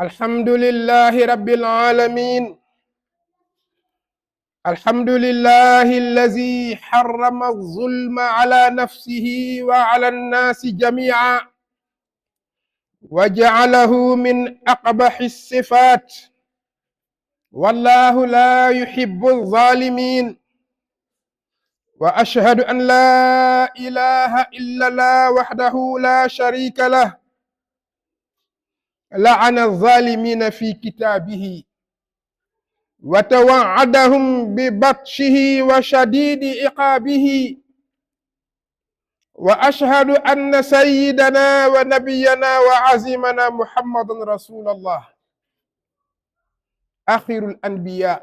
الحمد لله رب العالمين. الحمد لله الذي حرم الظلم على نفسه وعلى الناس جميعا وجعله من أقبح الصفات، والله لا يحب الظالمين. وأشهد أن لا إله إلا الله وحده لا شريك له، لعن الظالمين في كتابه وتوعدهم ببطشه وشديد عقابه. وأشهد أن سيدنا ونبينا وعزيمنا محمد رسول الله، آخر الأنبياء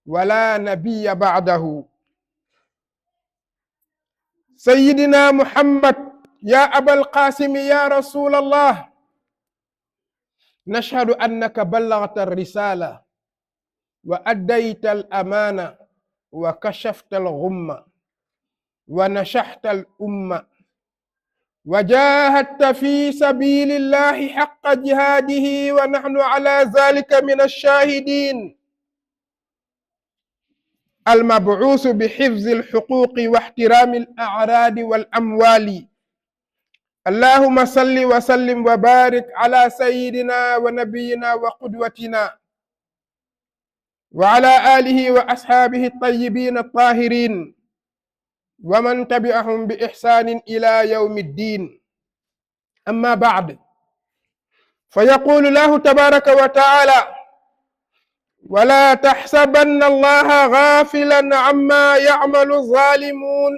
ولا نبي بعده. سيدنا محمد يا أبا القاسم يا رسول الله، نشهد أنك بلغت الرسالة وأديت الأمانة وكشفت الغمة ونشحت الأمة وجاهدت في سبيل الله حق جهاده، ونحن على ذلك من الشاهدين. المبعوث بحفظ الحقوق واحترام الأعراض والأموال. اللهم صل وسلم وبارك على سيدنا ونبينا وقدوتنا وعلى آله وأصحابه الطيبين الطاهرين ومن تبعهم بإحسان إلى يوم الدين. أما بعد، فيقول الله تبارك وتعالى: ولا تحسبن الله غافلا عما يعمل الظالمون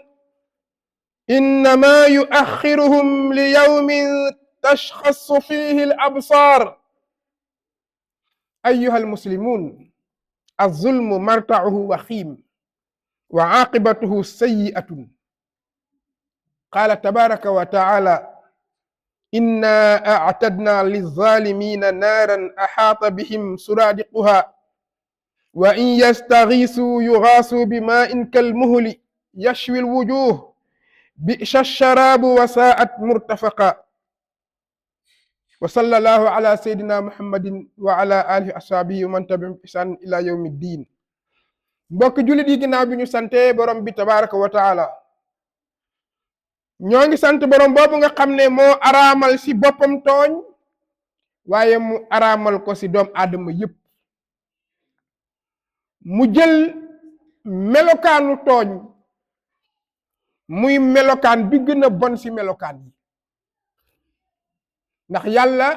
إنما يؤخرهم ليوم تشخص فيه الأبصار. أيها المسلمون، الظلم مرتعه وخيم وعاقبته سيئة. قال تبارك وتعالى: إنا أعتدنا للظالمين نارا أحاط بهم سرادقها وإن يستغيثوا يغاثوا بماء كالمهل يشوي الوجوه بئس الشراب وساءت مرتفقا. وصلى الله على سيدنا محمد وعلى آله وأصحابه ومن تبعهم بإحسان إلى يوم الدين. mbokk jullit yi, ginnaaw bi ñu sante borom bi tabaraka wa taala, ñoo ngi sant borom boobu nga xam ne moo araamal si boppam tooñ, waaye mu araamal ko si doom aadama yépp. mu jël melokaanu tooñ muy melokaan bi gën a bon si melokaan yi, ndax yàlla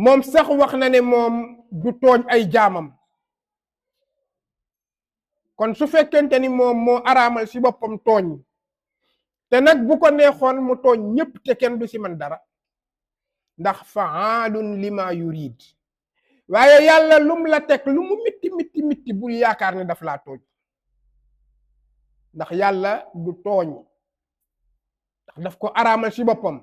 moom sax wax na ne moom du tooñ ay jaamam. kon su fekkente ni moom moo araamal si boppam tooñ, te nag bu ko neexoon mu tooñ ñépp te kenn du si man dara, ndax faalun lima yurid. waaye yàlla lum la teg lu mu mitti bul yaakaar ne daf laa tooñ, ndax yàlla du tooñ, ndax daf ko araamal si boppam.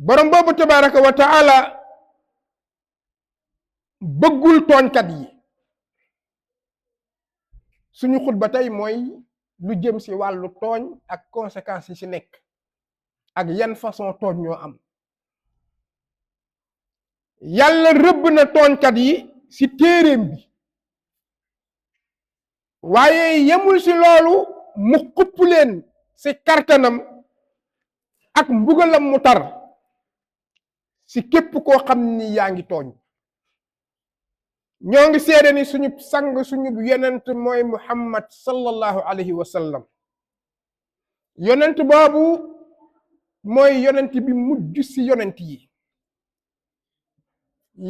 borom boobu tabaraka wa taala bëggul tooñkat yi. suñu xutba tey mooy lu jëm si wàllu tooñ ak conséquences yi si nekk, ak yan façon tooñ ñoo am. yàlla rëbb na tooñkat yi si téeréem bi, waaye yemul si loolu, mu xupp leen si kartanam ak mbugalam mu tar si képp koo xam ni yaa ngi tooñ. ñoo ngi seede ni suñu sang suñu yonent mooy Muhammad sallallahu alayhi wa sallam. yonent boobu mooy yonent bi mujj si yonent yi.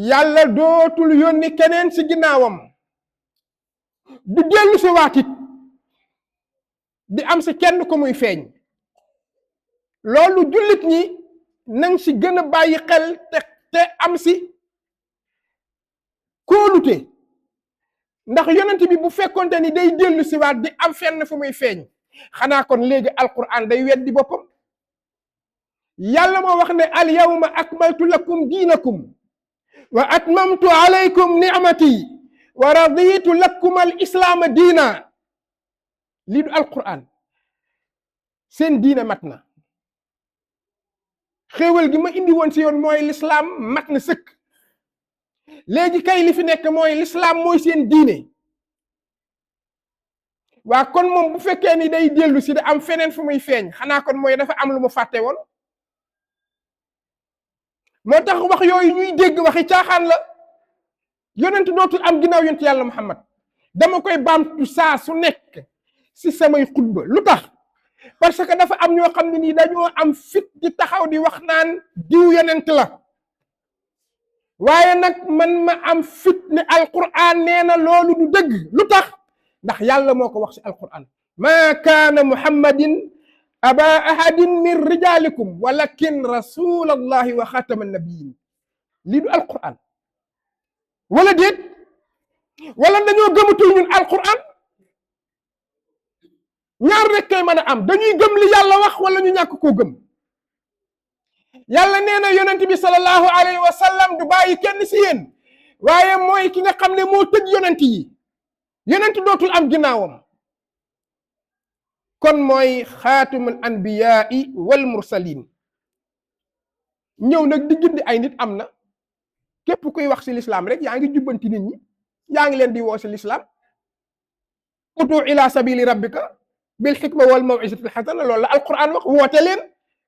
yàlla dootul yónni keneen si ginnaawam, du dellu si waatit di am si kenn ko muy feeñ. loolu jullit ñi nañ si gën a bàyyi xel te am si kóolute, ndax yonent bi bu fekkonte ni day dellu si waat di am fenn fu muy feeñ, xanaa kon léegi alquran day weddi boppam. yàlla moo wax ne al yawma akmaltu lakum diinakum wa atmamtu alaykum ni'mati wa raditu lakum al islaama diina. lii du alquran. seen diina mat na. xéewal gi ma indi woon si yoon mooy lislaam mat na sëkk léegi kay li fi nekk mooy lislaam mooy seen diine waa kon moom bu fekkee ni day dellu si da am feneen fu muy feeñ xanaa kon mooy dafa am lu mu fàtte woon moo tax wax yooyu ñuy dégg waxi caaxaan la yonent dootul am ginnaaw yonent yàlla Muhammad dama koy baamtu saa su nekk si samay xutba lu tax parce que dafa am ñoo xam ne nii dañoo am fit di taxaw di wax naan diw yonent la waaye nag man ma am fit ne alquran nee na loolu du dëgg lu tax ndax yàlla moo ko wax si alquran ma kaana muhammadin aba ahadin min rijalikum walakin rasulallahi wa xatama nabiyin lii du alquran wala déet wala dañoo gëmatul ñun alquran ñaar rek kay mën a am dañuy gëm li yàlla wax wala ñu ñàkk koo gëm yàlla nee na yonent bi sallallahu alayhi wa sallam du bàyyi kenn si yéen waaye mooy ki nga xam ne moo tëj yonent yi yonent dootul am ginnaawam kon mooy xaatimul anbiyaai wal mursalin ñëw nag di gindi ay nit am na képp kuy wax si lislaam rek yaa ngi jubbanti nit ñi yaa ngi leen di woo si lislaam udu ila sabili rabbika bil xikma wal mawizati al xasana loolu la alquran wax woote leen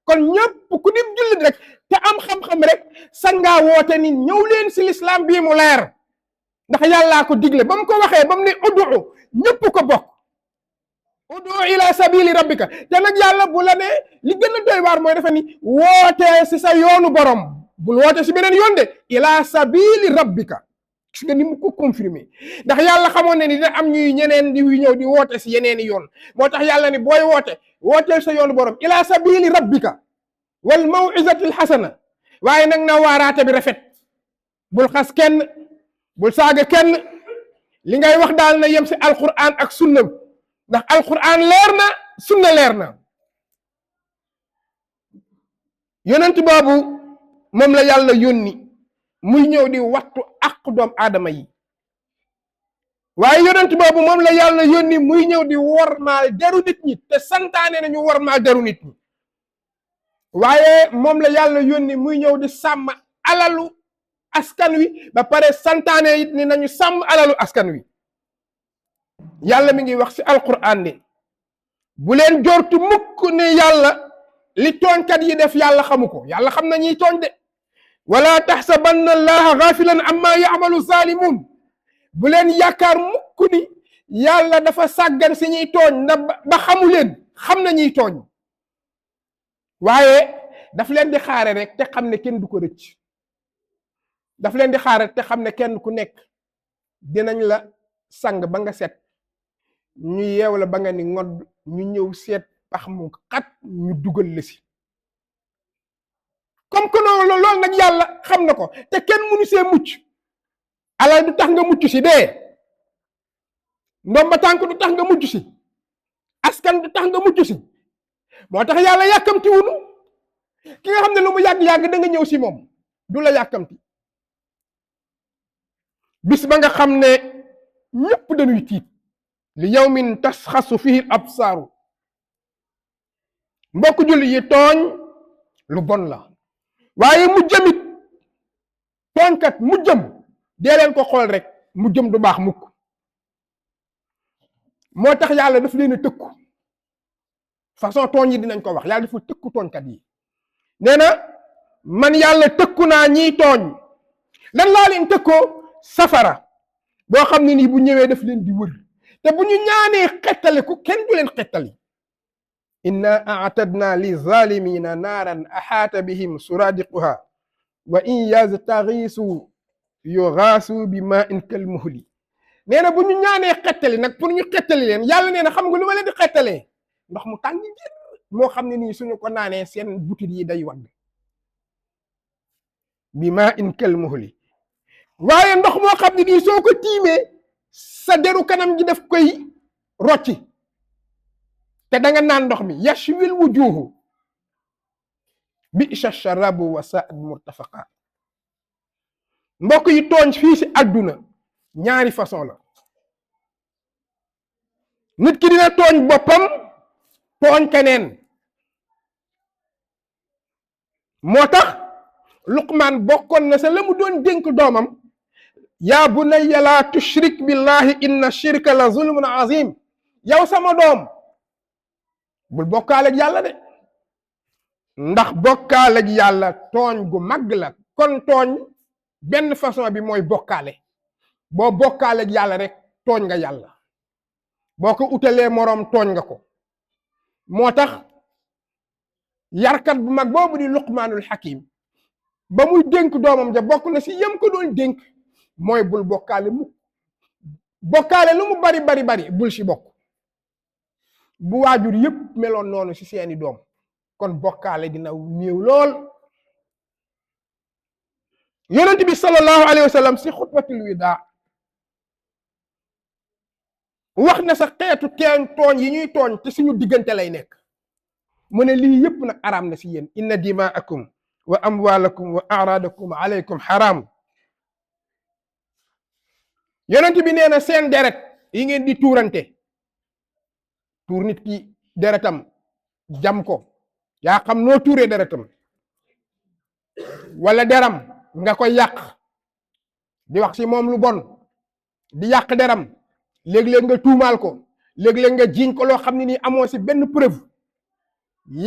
kon ñëpp ku dim jullit rek te am xam-xam rek san ngaa woote ni ñëw leen si lislaam bii mu leer ndax yàllaa ko digle ba mu ko waxee ba mu ne udu ñëpp ko bokk udu ila sabili rabbika te nag yàlla bu la ne li gën a doy waar mooy dafa ni wootee si sa yoonu borom bul woote si beneen yoon de ila sabili rabbika gis nga ni mu ko confirmer ndax yàlla xamoon ne ni dina am ñuy ñeneen di ñëw di woote si yeneeni yoon moo tax yàlla ni booy wooteel sa yoonu borom ila sabili rabbika wal mawizati al xasana waaye nag na waaraate bi rafet bul xas kenn bul saaga kenn li ngay wax daal na yem si alquran ak sunna ndax alquran leer na sunna leer na yonent boobu moom la yàlla yónni muy ñëw di wattu ak doom aadama yi waaye yonent boobu moom la yàlla yónni muy ñëw di wormaal deru nit ñi te santaane nañu wormaal deru nit ñi waaye moom la yàlla yónni muy ñëw di sàmm alalu askan wi ba pare santaane it ni nañu sàmm alalu askan wi yàlla mi ngi wax ci alquran ne bu leen jortu mukk ne yàlla li tooñkat yi def yàlla xamu ko yàlla xam na ñuy tooñ de wala taxsabanna allaha gaafilan amma ya'malu zalimun bu leen yaakaar mukk ni yàlla dafa sàggan si ñuy tooñ na ba xamu leen xam na ñuy tooñ waaye daf leen di xaare rek te xam ne kenn du ko rëcc daf leen di xaare te xam ne kenn ku nekk dinañ la sang ba nga set ñu yeew la ba nga ni ngodd ñu ñëw seet pax mu xat ñu dugal la si comme que loolu nag yàlla xam na ko te kenn mënu see mucc alal du tax nga mucc si dee ndomba tànk du tax nga mucc si askan du tax nga mucc si moo tax yàlla yàkkamti wunu ki nga xam ne lu mu yàgg-yàgg da nga ñëw si moom du la yàkkamti bis ba nga xam ne ñëpp dañuy tiit li yawmin tasxasu fihi absaaru mbokk julli yi tooñ lu bon la waaye mu jëmit tooñkat mu jëm dee leen ko xool rek mu jëm du baax mukk moo tax yàlla daf leen a tëkku façon tooñ yi dinañ ko wax yàlla dafa tëkku tooñkat yi nee na man yàlla tëkku naa ñiy tooñ lan laa leen tëkkoo safara boo xam ne nii bu ñëwee daf leen di wër te bu ñu ñaanee xettali ku kenn du leen xettali inna a'tadna li zalimina naaran axaata bihim suradiquha wa in yastaxiisu yuxaasu bi ma in kal muhli nee na bu ñu ñaanee xettali nag pour ñu xettali leen yàlla nee na xam nga lu ma leen di xettalee ndox mu tàng jër moo xam ne nii suñu ko naanee seen butit yi day wagg bi ma in kal muhli waaye ndox moo xam ne nii soo ko tiimee sa deru kanam gi daf koy rocci te da nga naan ndox mi yashwil wujuhu bi'sa sharabu wa sa'at murtafaqa mbokk yi tooñ fii si àdduna ñaari façon la nit ki dina tooñ boppam tooñ keneen moo tax Luqmaan bokkoon na sa la mu doon dénk doomam yaa bunayya laa tushrik billahi inna shirka la zulmun azim. yow sama doom bul bokkaaleeg yàlla de, ndax bokkaaleeg yàlla tooñ gu mag la. kon tooñ benn façon bi mooy bokkaale. boo bokkaaleeg yàlla rek tooñ nga yàlla, boo ko utalee moroom tooñ nga ko. moo tax yarkat bu mag boobu di Luqmaanul Hakim ba muy dénk doomam ja bokk na si yem ko doon dénk mooy bul bokkaale mukk. bokkaale lu mu bari bari bari bul si bokk. bu waajur yépp meloon noonu si seeni doom kon bokkaale dina néew lool. yonent bi sallallahu alayhi wa sallam si xutbatul widaa wax na sa xeetu tooñ yi ñuy tooñ te suñu diggante lay nekk. mu ne lii yépp nag araam na si yéen. inna dimaakum wa amwaalakum wa araadakum alaykum xaraam. yonent bi nee na seen deret yi ngeen di tuurante, tuur nit ki deretam jam ko, yaa xam noo tuuree deretam, wala deram nga koy yàq di wax si moom lu bon, di yàq deram, léeg-léeg nga tuumaal ko, léeg-léeg nga jiiñ ko loo xam ne nii amoo si benn preuve.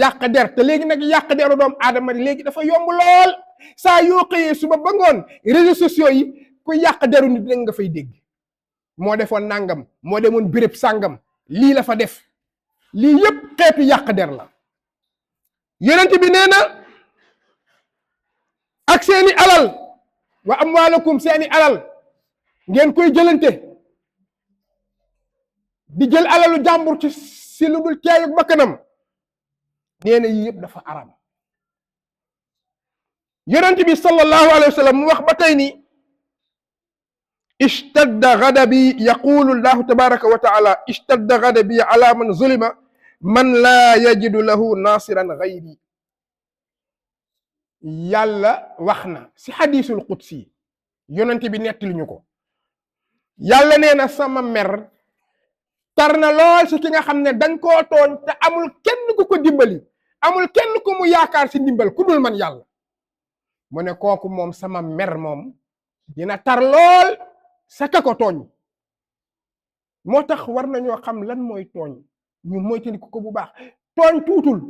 yàq der te léegi nag yàq deru doomu aadama léegi dafa yomb lool. saa yoo xëyee suba ba ngoon réseaux sociaux yi ku yàq deru nit rek nga fay dégg. moo defoon nangam, moo demoon béréb sàngam, lii la fa def. lii yépp xeetu yàq der la. yonent bi nee na ak seeni alal wa amwaalakum seeni alal ngeen koy jëlante, di jël alalu jàmbur ci si lu dul teeyu bakkanam, nee na yii yëpp dafa aram. yonent bi sallallahu alayhi wa sallam mu wax ba tey ni ishtadda ghadabi, yaqulu llahu tabaraka wa taala ishtadda ghadabi ala man zulima man laa yajidu lahu nasiran ghayri. yàlla wax na si xadiisul qudsi, yonent bi nettali ñu ko. yàlla nee na sama mer tar na lool si ki nga xam ne dañ koo tooñ te amul kenn ku ko dimbali, amul kenn ku mu yaakaar si ndimbal ku dul man yàlla. mu ne kooku moom sama mer moom dina tar lool sa ka ko tooñ. moo tax war nañoo xam lan mooy tooñ, ñu moytandiku ko bu baax. tooñ tuutul,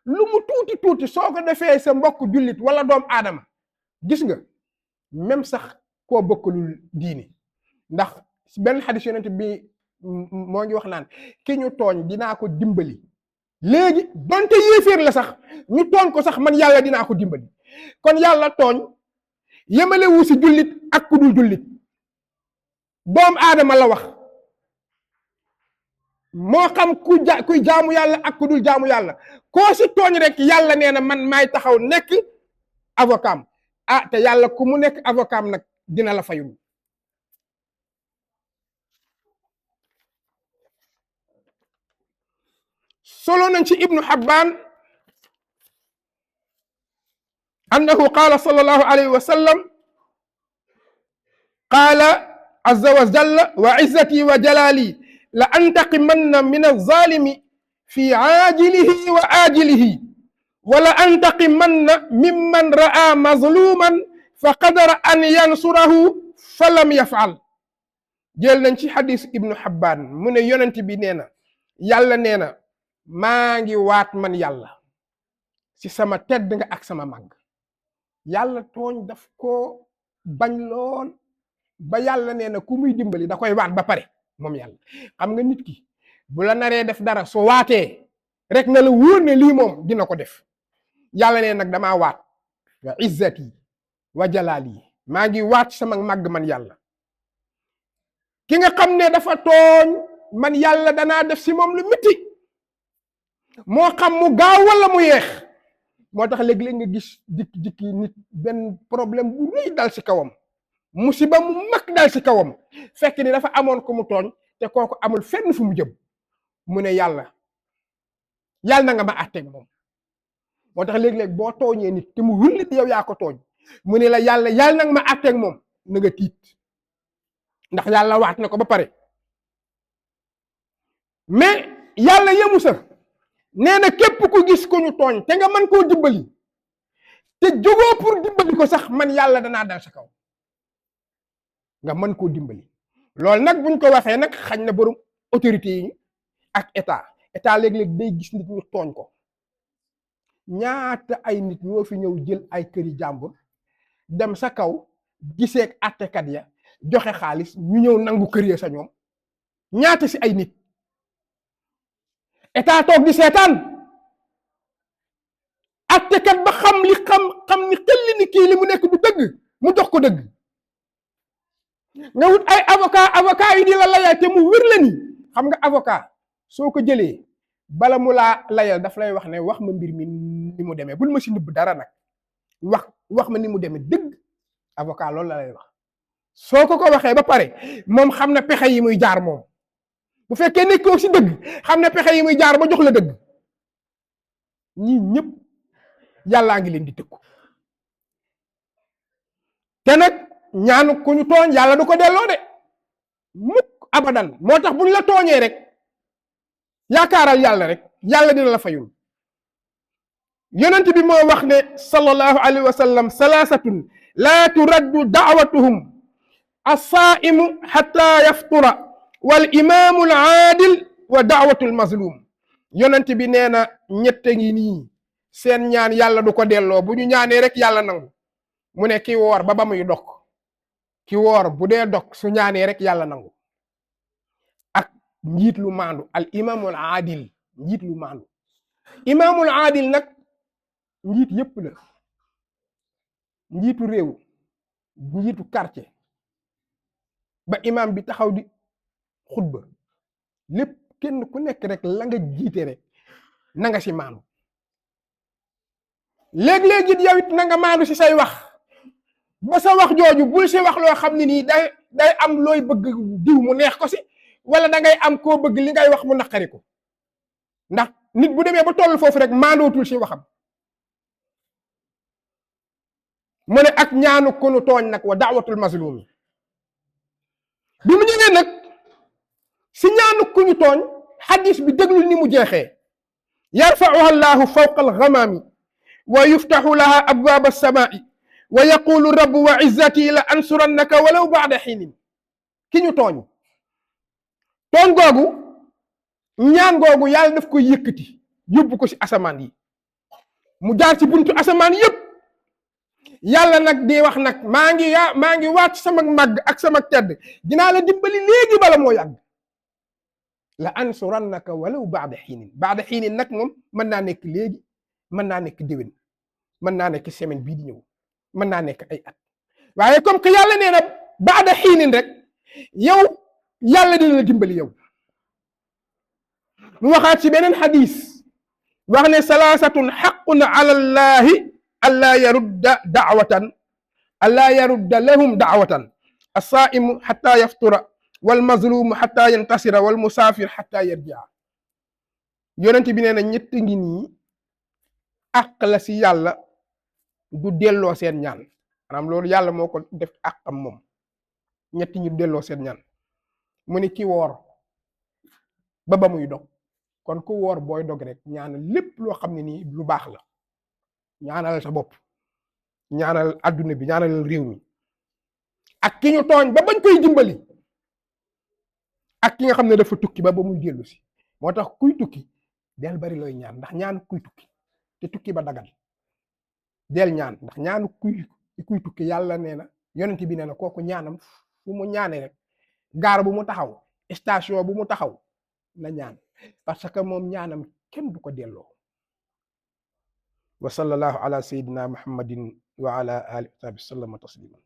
lu mu tuuti tuuti soo ko defee sa mbokk jullit wala doom aadama, gis nga même sax koo bokkalul diine. ndax benn xadis yonent bi moo ngi wax naan ki ñu tooñ dinaa ko dimbali léegi, donte yéeféer la sax ñu tooñ ko sax man yàlla dinaa ko dimbali. kon yàlla tooñ yemale wu si jullit ak ku dul jullit, doom aadama la wax. moo xam kuy jaamu yàlla ak ku dul jaamu yàlla, koo si tooñ rek yàlla nee na man maay taxaw nekk avocat am. te yàlla ku mu nekk avocat am nag dina la fayul. solo nañ ci ibnu Habbaan annahu qaala sallallahu alayhi wa sallam qaala azza wa jalla wa izzati wa jalali la antaqimanna min az-zalimi fi aajilihi wa aajilihi wa la antaqimanna mimman ra'a mazluman fa qadara an yansurahu fa lam yaf'al. jël nañ ci xadis ibnu Habbaan mu ne yonent bi nee na yàlla nee na maa ngi waat man yàlla ci sama tedd nga ak sama màgg. yàlla tooñ daf ko bañ lool ba yàlla nee na ku muy dimbali da koy waat ba pare moom yàlla. xam nga nit ki bu la naree def dara soo waatee rek na la wóor ne lii moom dina ko def. yàlla nee nag damaa waat wa izzati wa jalaali, maa ngi waat sama màgg man yàlla. ki nga xam ne dafa tooñ man yàlla danaa def si moom lu metti, moo xam mu gaaw wala mu yeex. moo tax léeg-léeg nga gis jikki nit benn problème bu rëy dal si kawam, musiba mu mag dal si kawam, fekk ni dafa amoon ko mu tooñ te kooku amul fenn fu mu jëm. mu ne yàlla na nga ma àtteeg moom. moo tax léeg-léeg boo tooñee nit te mu wullit yow yaa ko tooñ, mu ne la yàlla na nga ma àtteeg moom, na nga tiit ndax yàlla waat na ko ba pare. mais yàlla yemu sa nee na képp ku gis ko ñu tooñ te nga mën koo dimbali, te jógoo pour dimbali ko sax man yàlla danaa dal sa kaw nga mën koo dimbali. loolu nag buñ ko waxee nag xañ na borom autorité yi ak état léeg-léeg day gis nit ñu tooñ ko. ñaata ay nit ñoo fi ñëw jël ay këri jàmbur dem sa kaw giseek àttekat ya joxe xaalis ñu ñëw nangu kër ya sa ñoom ñaata si ay nit état toog di seetaan àttekat ba xam ni xel ni kii li mu nekk du dëgg mu jox ko dëgg nga wut ay avocat yi di la layal te mu wér la ni xam nga avocat soo ko jëlee bala mu laa layal daf lay wax ne wax ma mbir mi ni mu demee bul ma si nëbb dara nag wax ma ni mu demee dëgg avocat loolu la lay wax. soo ko waxee ba pare moom xam na pexe yi muy jaar moom bu fekkee nekkoo si dëgg xam na pexe yi muy jaar ba jox la dëgg. ñii ñëpp yàllaa ngi leen di tëkku te nag ñaanu ku ñu tooñ yàlla du ko delloo de mukk abadan. moo tax bu ñu la tooñee rek yaakaaral yàlla rek yàlla dina la fayul. yonent bi moo wax ne sallallahu alayhi wa sallam salaasatun laa turaddu da'watuhum as-saa'imu xataa yaftura wal imaamu al aadil wa da'watu al mazlum. yonent bi nee na ñette ngi nii seen ñaan yàlla du ko delloo bu ñu ñaanee rek yàlla nangu. mu ne ki woor ba muy dog ki woor bu dee dog su ñaanee rek yàlla nangu. ak njiit lu maandu al imaamul aadil njiit lu maandu. imaamul aadil nag njiit yépp la njiitu réew njiitu quartier ba imaam bi taxaw di xutba lépp kenn ku nekk rek la nga jiite rek na nga si maandu. léeg-léeg it yow it na nga maandu si say wax ba sa wax jooju bul si wax loo xam ne nii day am looy bëgg diw mu neex ko si wala da ngay am koo bëgg li ngay wax mu naqari ko ndax nit bu demee ba toll foofu rek maandootul si waxam. mu ne ak ñaanu ku nu tooñ nag wa da'watul mazlum bi mu ñëwee nag si ñaanu ku ñu tooñ xadis bi déglul ni mu jeexee. yarfa'uha allahu fawqa alghamami wa yuftaxu laha abwaab alsamaa'i wa yaqulu rabbu wa izzati la ansurannaka walaw ba'da xiinin. ki ñu tooñ googu ñaan googu yàlla daf koy yëkkati yóbbu ko si asamaan yi mu jaar ci buntu asamaan yépp yàlla nag di wax nag maa ngi waat sama màgg ak sama tedd dinaa la dimbali léegi bala moo yàgg. la ansurannaka walaw ba'da xiinin nag moom mën naa nekk léegi mën naa nekk déwén mën naa nekk semaine bii di ñëw mën naa nekk ay at waaye comme que yàlla nee na ba'da xiinin rek yow yàlla dina la dimbali yow. mu waxaat ci beneen xadis wax ne salaasatun xaqun ala llahi allaa yarudda lahum da'watan as-saa'imu xataa yaftura wal mazlumu xataa yantasira wal musaafir xataa yarjia. yonent bi nee na ñett ngi nii àq la si yàlla du delloo seen ñaan maanaam loolu yàlla moo ko def àqam moom ñetti ñu delloo seen ñaan. mu ni ki woor ba muy dog kon ku woor booy dog rek ñaanal lépp loo xam ne nii lu baax la ñaanal sa bopp ñaanal adduna bi ñaanal réew mi ak ki ñu tooñ ba bañ koy dimbali ak ki nga xam ne dafa tukki ba muy dellu si. moo tax kuy tukki del bari looy ñaan ndax ñaan kuy tukki te tukki ba dagal del ñaan ndax ñaanu kuy tukki yàlla nee na yonent bi nee na kooku ñaanam fu mu ñaane rek gaar bu mu taxaw station bu mu taxaw na ñaan parce que moom ñaanam kenn du ko delloo. wa sallallahu ala sayyidina muhammadin wa ala alihi wa sahbihi sallama tasliman.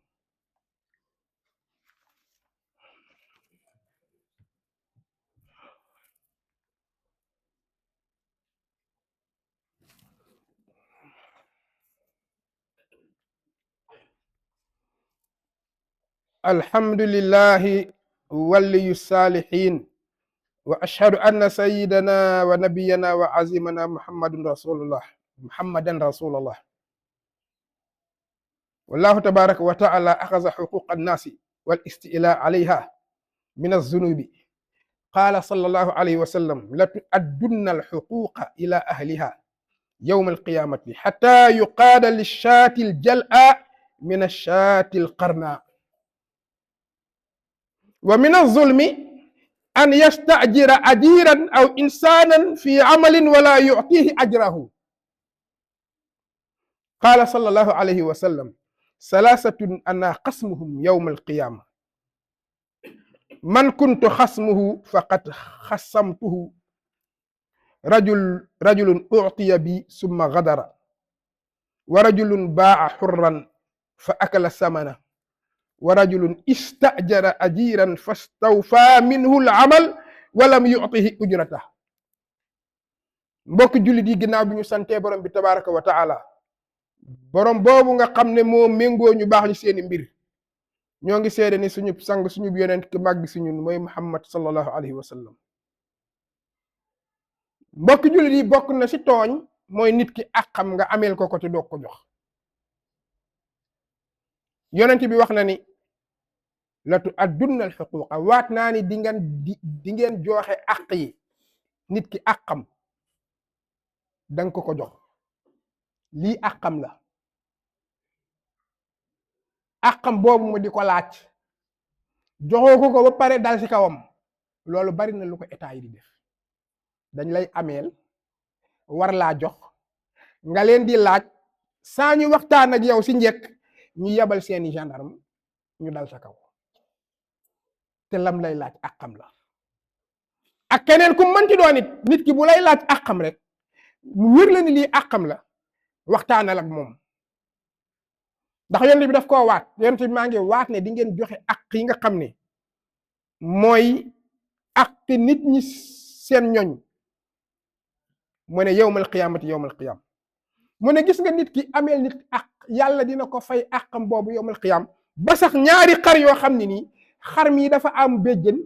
alhamdulillahi waliyu salihin wa ashhadu anna sayyidana wa nabiyana wa azimana muhammadan rasulullah wallahu tabaraka wa ta'ala akhadha huquqa an-nasi wal istila alayha min az-zunubi qala sallallahu alayhi wa sallam la tu'addunna al-huquqa ila ahliha يوم القيامة حتى يقاد للشاة الجلأ من الشاة القرناء. ومن الظلم أن يستأجر أجيرا أو إنسانا في عمل ولا يعطيه أجره. قال صلى الله عليه وسلم: ثلاثة أنا خصمهم يوم القيامة: من كنت خصمه فقد خصمته، رجل أعطي بي ثم غدر، ورجل باع حرا فأكل ثمنه، ورجل استأجر أجيرا فاستوفى منه العمل ولم يعطه أجرته. mbokk jullit yi ginnaaw bi ñu santee borom bi tabaraka wa taala, borom boobu nga xam ne moo méngoo ñu baax ñu seeni mbir, ñoo ngi seede ni suñu sang suñu yonent ki màgg si ñun mooy Muhammad sallallahu alayhi wa sallam. mbokk jullit yi bokk na si tooñ mooy nit ki ak xam nga ameel ko te doog ko jox. yonent bi wax na ni la tu'addunna al-huquqa, waat naa ni di ngeen joxe àq yi. nit ki àqam danga ko jox, lii àqam la. àqam boobu mu di ko laaj joxoo ko ba pare dal ci kawam, loolu bari na lu ko état yi di def. dañ lay ameel war laa jox nga leen di laaj saa ñu waxtaan ak yow ci njëkk ñu yebal seeni gendarme ñu dal sa kaw, te lam lay laaj àqam la. ak keneen ku mënti doon nit ki bu lay laaj àqam rek mu wér la ni lii àqam la, waxtaanal ak moom. ndax yonent bi daf koo waat, yonent bi maa ngi waat ne di ngeen joxe àq yi nga xam ne mooy àq nit ñi seen ñoñ. mu ne yawmal qiyaamati yawmal qiyaam. mu ne gis nga nit ki ameel nit àq, yàlla dina ko fay àqam boobu yawmal qiyaam. ba sax ñaari xar yoo xam ne nii xar mi dafa am béjjën,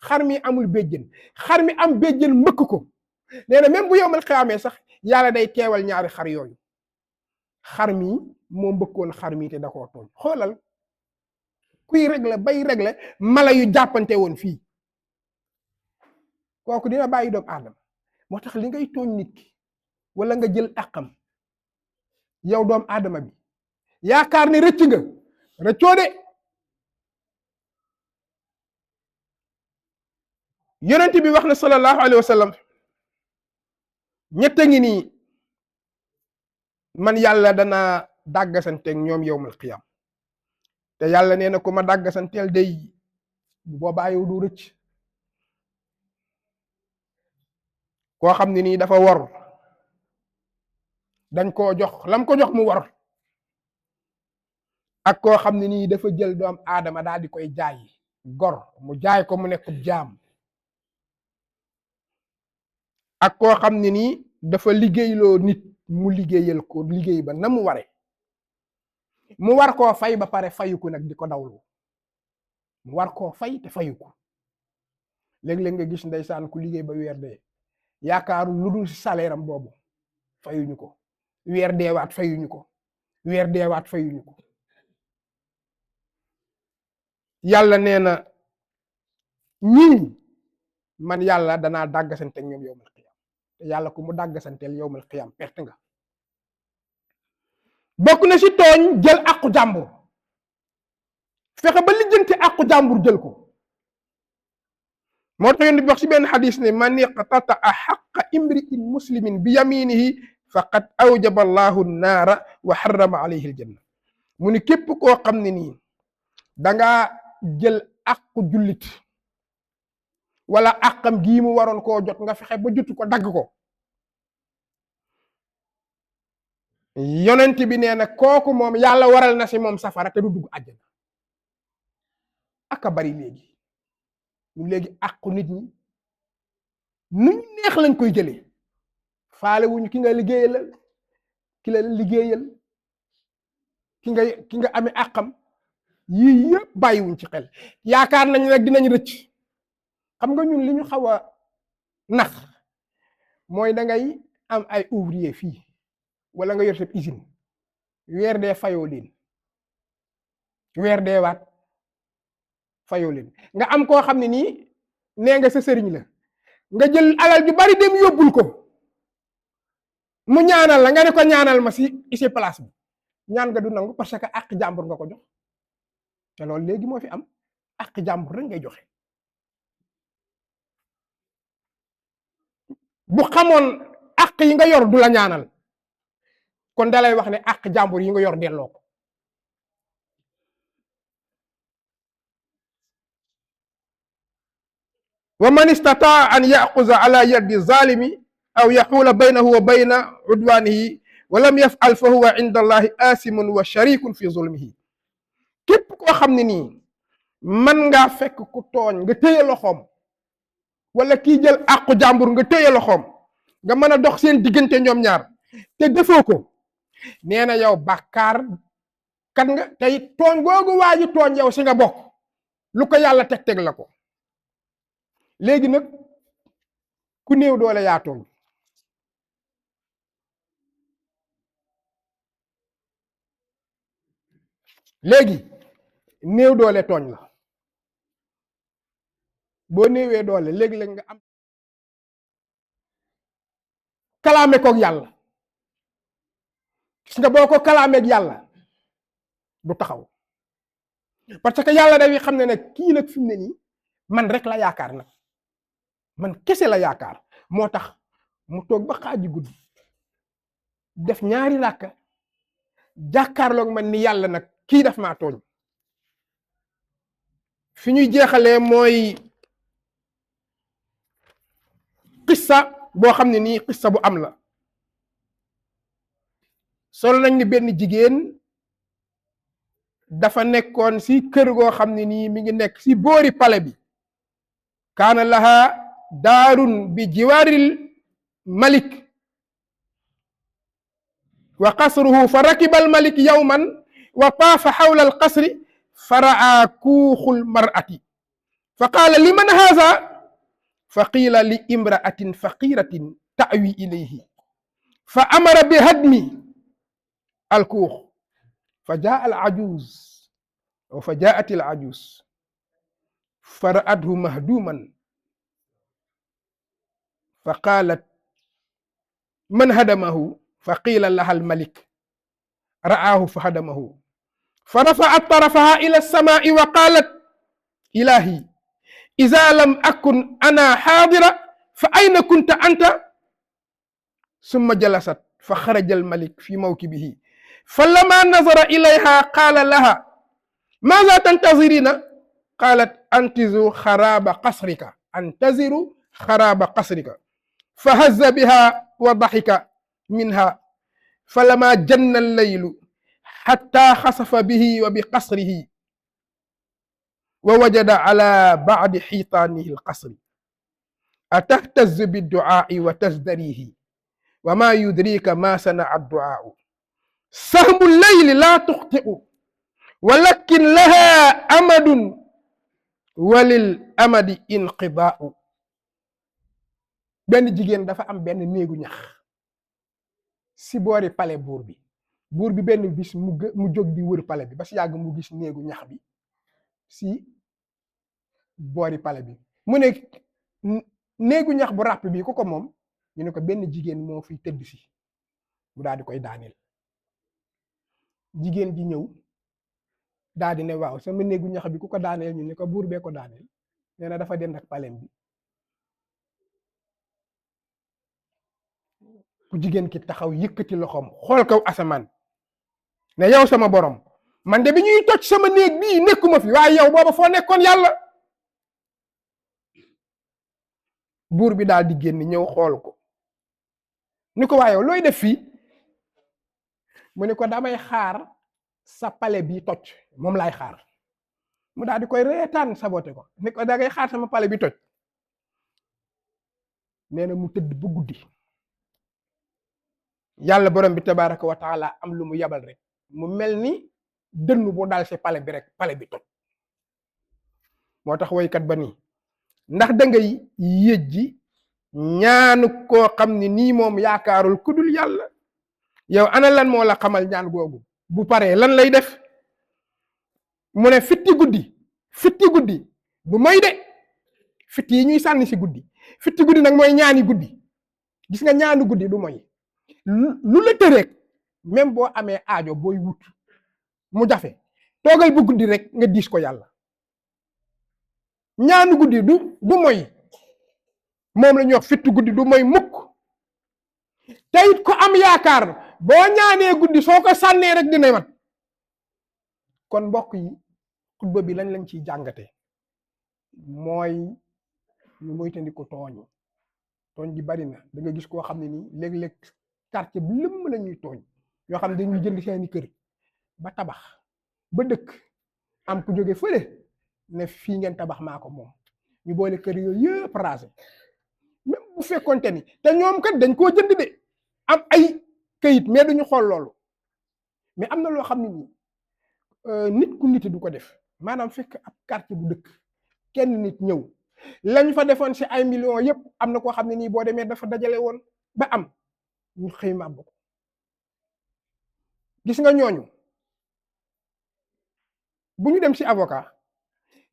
xar mi amul béjjën, xar mi am béjjën mbëkk ko. nee na même bu yawmal qiyaamee sax yàlla day teewal ñaari xar yooyu. xar mi moo mbëkkoon xar mi te da koo tooñ. xoolal kuy régler bay régler mala yu jàppante woon fii, kooku dina bàyyi doomu aadama. moo tax li ngay tooñ nit ki wala nga jël àqam, yow doomu aadama bi yaakaar ne rëcc nga, rëccoo de. yonent bi wax na sallallahu alayhi wa sallam, ñett ngi nii man yàlla danaa dàggasanteeg ñoom yawmal qiyaam. te yàlla nee na ku ma dàggasanteel day bu boobaa yow du rëcc. koo xam ne nii dafa wor, dañ koo jox lam ko jox mu wor. ak koo xam ne nii dafa jël doom aadama daal di koy jaay gor, mu jaay ko mu nekk jaam. ak koo xam ne nii dafa liggéeyloo nit mu liggéeyal ko liggéey ba na mu ware, mu war koo fay ba pare fayu ko nag di ko dawlu. mu war koo fay te fayu ko. léeg-léeg nga gis ndeysaan ku liggéey ba weer dee yaakaaru lu dul salaire am boobu, fayuñu ko. weer deewaat fayuñu ko, weer deewaat fayuñu ko. yàlla nee na ñii man yàlla danaa dàggasante ak ñoom yawmal qiyaam. te yàlla ku mu dàggasanteel yawmal qiyaam perte nga. bokk na ci tooñ jël àqu jàmbur, fexe ba lijjanti àqu jàmbur jël ko. moo tax yonent bi wax ci benn xadis ne man iqtata'a xaqa imri'in muslimin bi yaminihi faqad awjaba allahu naara wa harrama alayhi aljanna. mu ni képp koo xam ne nii dangaa jël àqu jullit wala àqam gii mu waroon koo jot nga fexe ba jotu ko, dagg ko. yonent bi nee na kooku moom yàlla waral na si moom safara te du dugg àjjana. aka bari léegi àqu nit ñi nu ñu neex lañ koy jëlee. faale wuñu ki nga liggéeyal, ki la liggéeyal, ki nga amee àqam. yii yëpp bàyyiwuñ ci xel. yaakaar nañ rek dinañ rëcc. xam nga ñun li ñu xaw a nax mooy da ngay am ay ouvrier fii wala nga yor sa usine, weer dee fayoo leen, weer dee waat fayoo leen. nga am koo xam ne nii nee nga sa sëriñ la, nga jël alal ju bari dem yóbbul ko, mu ñaanal la nga ne ko ñaanal ma si place bi ñaan nga du nangu parce que àq jàmbur nga ko jox te loolu léegi moo fi am àq jàmbur rek ngay joxe. bu xamoon àq yi nga yor du la ñaanal kon dalay wax ne àq jàmbur yi nga yor delloo ko. wa man istataa an yaxuza ala yadi zalimi aw yaxuula baynahu wa bayna udwanihi wa lam yafal fa huwa inda allahi asimun wa sharikun fi zulmihi. képp koo xam ne nii man ngaa fekk ku tooñ nga téye loxoom wala kii jël àqu jàmbur nga téye loxoom nga mën a dox seen diggante ñoom ñaar te defoo ko nee na yow bàkkaar kan nga tey tooñ googu waa ji tooñ yow si nga bokk lu ko yàlla teg la ko. léegi nag ku néew doole yaa tooñ léegi néew doole tooñ la boo néewee doole léegi-léeg nga am kalaame koog yàlla gis nga boo ko kalaameeg yàlla du taxaw parce que yàlla dafay xam ne nag kii nag fi mu ne nii man rek la yaakaar nag man kese la yaakaar moo tax mu toog ba xaaji guddi def ñaari ràkka jàkkaarloog man ni yàlla nag kii daf maa tooñ. fi ñuy jeexalee mooy xissa boo xam ne nii xissa bu am la. solo nañ ni benn jigéen dafa nekkoon si kër goo xam ne nii mi ngi nekk si boori pale bi. kaana laha daarun bi jiwaaril malik wa qasruhu fa rakiba al malik yawman wa taafa xawla al qasri fa raa kuuxul mar'ati fa qaala liman haza fa qiila li imra'atin faqiratin ta'wi ilayhi fa amara bi hadmi al kuux fa jaa al ajuz wa fa jaat al ajuz fa ra'athu mahduman fa qaalat man hadamahu fa qiila laha al malik ra'aahu fa hadamahu fa rafa'at tarafaha ila as-samaa'i wa qaalat ilahi iza lam akun ana haadira fa ayna kunta anta summa jalasat fa xaraja al malik fi mawkibihi falamma nazara ilayha qaala laha maaza tantazirina qaalat antaziru xaraaba qasrika fa hazza biha wa daxika minha falamma janna al-laylu xatta xasafa bihi wa bi qasrihi wa wajada ala ba'di xiitaanihi al-qasri atahtazu bid-du'aa'i wa tazdarihi wa ma yudrika ma sana'a ad-du'aa'u sahmu al-layli laa tuxti'u walakin laha amadun wa lil amadi inqidaa'u. benn jigéen dafa am benn néegu ñax si boori pale buur bi benn bis mu jóg di wër pale bi ba si yàgg mu gis néegu ñax bi si boori pale bi mu ne néegu ñax bu ràpp bi ku ko moom ñu ne ko benn jigéen moo fi tëdd si mu daal di koy daaneel. jigéen ji ñëw daal di ne waaw sama néegu ñax bi ku ko daaneel ñu ne ko buur bee ko daaneel nee na dafa dend ak palem bi. ku jigéen ki taxaw yëkkati loxoom xool kaw asamaan ne yow sama borom man de bi ñuy toj sama néeg bii nekkuma fi waaye yow booba foo nekkoon yàlla. buur bi daal di génn ñëw xool ko ni ko waaye yow looy def fii mu ne ko damay xaar sa pale bi toj moom laay xaar. mu daal di koy reetaan saboté ko ni ko da ngay xaar sama pale bi toj. nee na mu tëdd bu guddi yàlla borom bi tabaraka wa taala am lu mu yabal rek mu mel ni dënnu bu dal si pale bi rek pale bi toj. moo tax woykat ba nii ndax da ngay yëjji ñaanu koo xam ne nii moom yaakaarul ku dul yàlla yow ana lan moo la xamal ñaan googu bu paree lan lay def. mu ne fitti guddi bu moy de fitti yi ñuy sànni si guddi fitti guddi nag mooy ñaani guddi gis nga ñaanu guddi du moy lu la tëreeg même boo amee aajo booy wut mu jafe toogal bu guddi rek nga diis ko yàlla. ñaanu guddi du moy moom la ñuy wax fittu guddi du moy mukk te it ko am yaakaar boo ñaanee guddi soo ko sànnee rek dina mat. kon mbokk yi xutba bi lañ ciy jàngate mooy ñu moytandiku tooñ gi bari na. da nga gis koo xam ne nii léeg-léeg quartier bi lëmm la ñuy tooñ yoo xam ne dañuy jënd seeni kër ba tabax ba dëkk am ku jóge fële ne fii ngeen tabax maa ko moom ñu boole kër yooyu yëpp rasé même bu fekkonte ni te ñoom kat dañ koo jënd de am ay këyit mais duñu xool loolu. mais am na loo xam ne nii nit ku nit du ko def maanaam fekk ab quartier bu dëkk kenn nit ñëw lañ fa defoon ci ay millions yëpp am na koo xam ne nii boo demee dafa dajale woon ba am ñu xëy màbb ko. gis nga ñooñu bu ñu dem ci avocat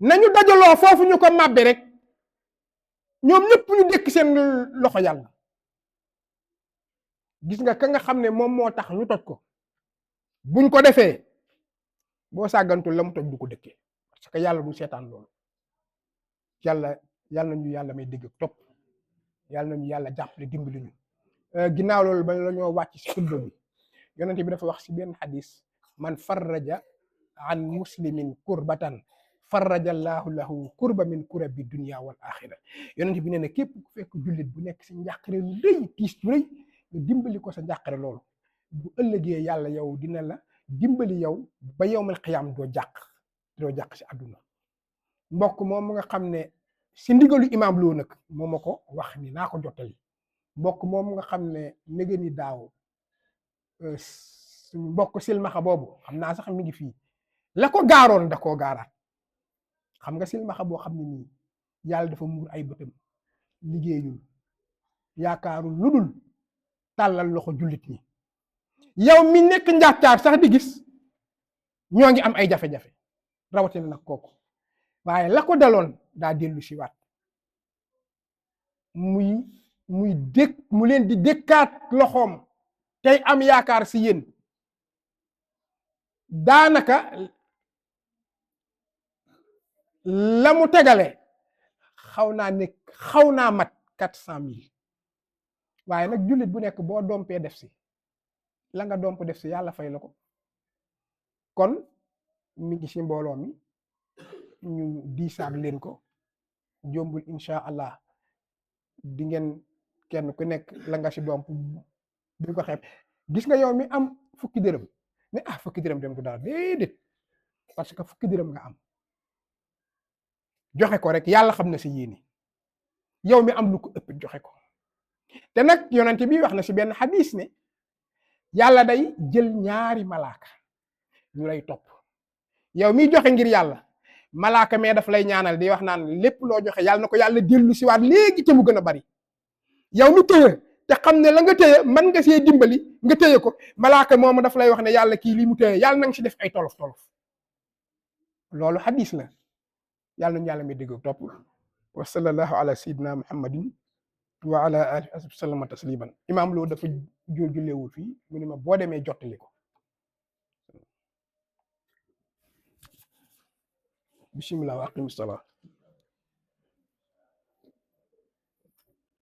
nañu dajaloo foofu ñu ko màbbe rek ñoom ñëpp ñu dékk seen loxo yàlla. gis nga ka nga xam ne moom moo tax ñu toj ko buñ ko defee boo sàggantul la mu toj du ko dëkkee parce que yàlla du seetaan loolu. yàlla nañu yàlla may dégg topp yàlla nañu yàlla jàppale dimbali ñu. ginnaaw loolu ba la ñoo wàcc ci xutba bi yonent bi dafa wax ci benn xadis man farraja an muslimin kurbatan farraja allahu lahu kurba min kurabi dunya wal axira. yonent bi nee na képp ku fekk jullit bu nekk ci njàqare lu rëy tiis lu rëy nga dimbali ko sa njàqare loolu bu ëllëgee yàlla yow dina la dimbali yow ba yawmal qiyaam doo jàq ci àdduna. mbokk moom nga xam ne ci ndigalu imaam loo nag moo ma ko wax ni naa ko jottali. mbokk moom nga xam ne nege ni daaw mbokk silmaxa boobu xam naa sax mi ngi fii la ko gaaroon da koo gaaraat. xam nga silmaxa boo xam ne nii yàlla dafa muur ay bëtam liggéeyul yaakaarul lu dul tàllal loxo jullit ñi. yow mi nekk njàccaar sax di gis ñoo ngi am ay jafe-jafe rawatina nag kooku waaye la ko daloon daa dellu si waat mu leen di dékkaat loxoom tey am yaakaar si yéen. daanaka la mu tegale xaw naa mat 400 000 waaye nag jullit bu nekk boo dompee def si la nga domp def si yàlla fay la ko. kon mi ngi si mbooloo mi ñu diisaat leen ko jombul incha allah di ngeen kenn ku nekk la nga si domp bi ko xeeb. gis nga yow mi am fukki dërëm ne fukki dërëm dem du dara déedéet parce que fukki dërëm nga am joxe ko rek yàlla xam na si yéene yow mi am lu ko ëpp joxe ko. te nag yonent bi wax na si benn xadis ne yàlla day jël ñaari malaaka ñu lay topp yow miy joxe ngir yàlla malaaka mais daf lay ñaanal di wax naan lépp loo joxe yàlla na ko yàlla dellu si waat léegi te mu gën a bari. yow mi téye te xam ne la nga téye mën nga see dimbali nga téye ko malaaka moomu daf lay wax ne yàlla kii li mu téye yàlla na nga si def ay tolof loolu xadis la. yàlla nañu yàlla may dégg topp wa sallallahu ala sayyidina muhammadin wa ala alihi wa sallama tasliman. imaam loo dafa julleewul fii mu ne ma boo demee jottali ko. bismillah wa aqimu salaa.